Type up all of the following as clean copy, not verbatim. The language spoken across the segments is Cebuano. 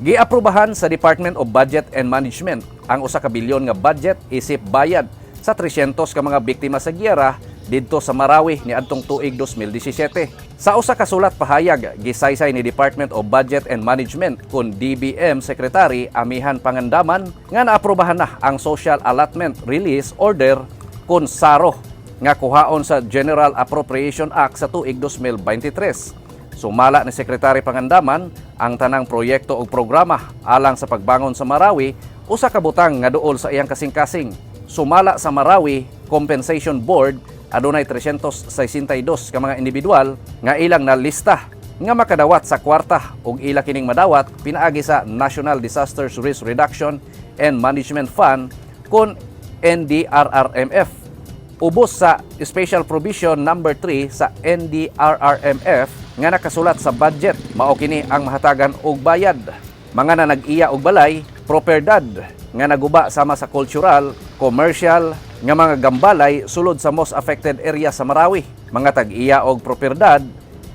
Giaprobahan sa Department of Budget and Management ang 1 ka bilyon nga budget isip bayad sa 300 ka mga biktima sa giyera didto sa Marawi niadtong tuig 2017. Sa usa ka sulat pahayag, gisaysay ni Department of Budget and Management kon DBM Secretary Amihan Pangandaman nga naaprobahan na ang Social Allotment Release Order kon SARO nga kuhaon sa General Appropriation Act sa tuig 2023. Sumala ni Secretary Pangandaman, ang tanang proyekto o programa alang sa pagbangon sa Marawi usa ka butang nga duol sa iyang kasing-kasing. Sumala sa Marawi Compensation Board, adunay 362 ka mga individual nga ilang nalista nga makadawat sa kwarta ug ila kining madawat pinaagi sa National Disasters Risk Reduction and Management Fund kon NDRRMF. Ubos sa Special Provision number 3 sa NDRRMF nga nakasulat sa budget, mao kini ang mahatagan og bayad. Mga na nag-iya og balay, propiedad nga naguba sama sa cultural, commercial nga mga gambalay sulod sa most affected area sa Marawi. Mga tag-iya og propiedad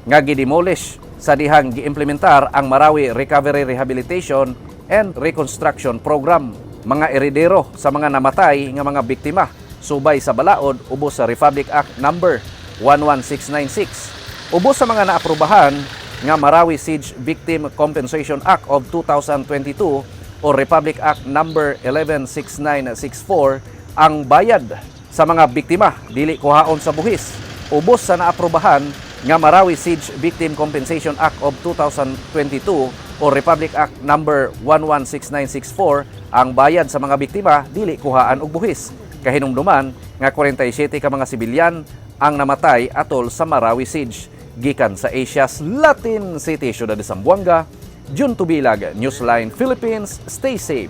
nga gidemolish sa dihang giimplementar ang Marawi Recovery, Rehabilitation and Reconstruction Program. Mga eredero sa mga namatay nga mga biktima subay sa balaod ubos sa Republic Act number 11696. Ubos sa mga naaprubahan nga Marawi Siege Victim Compensation Act of 2022 o Republic Act number 116964, ang bayad sa mga biktima dili kuhaon sa buhis. Ubos sa naaprubahan nga Marawi Siege Victim Compensation Act of 2022 o Republic Act number 116964, ang bayad sa mga biktima dili kuhaan og buhis. Kahinumduman nga 47 ka mga sibilyan ang namatay atol sa Marawi Siege. Gikan sa Asia's Latin City, Ciudad de Zamboanga, Jun Tubilag, Newsline Philippines, stay safe.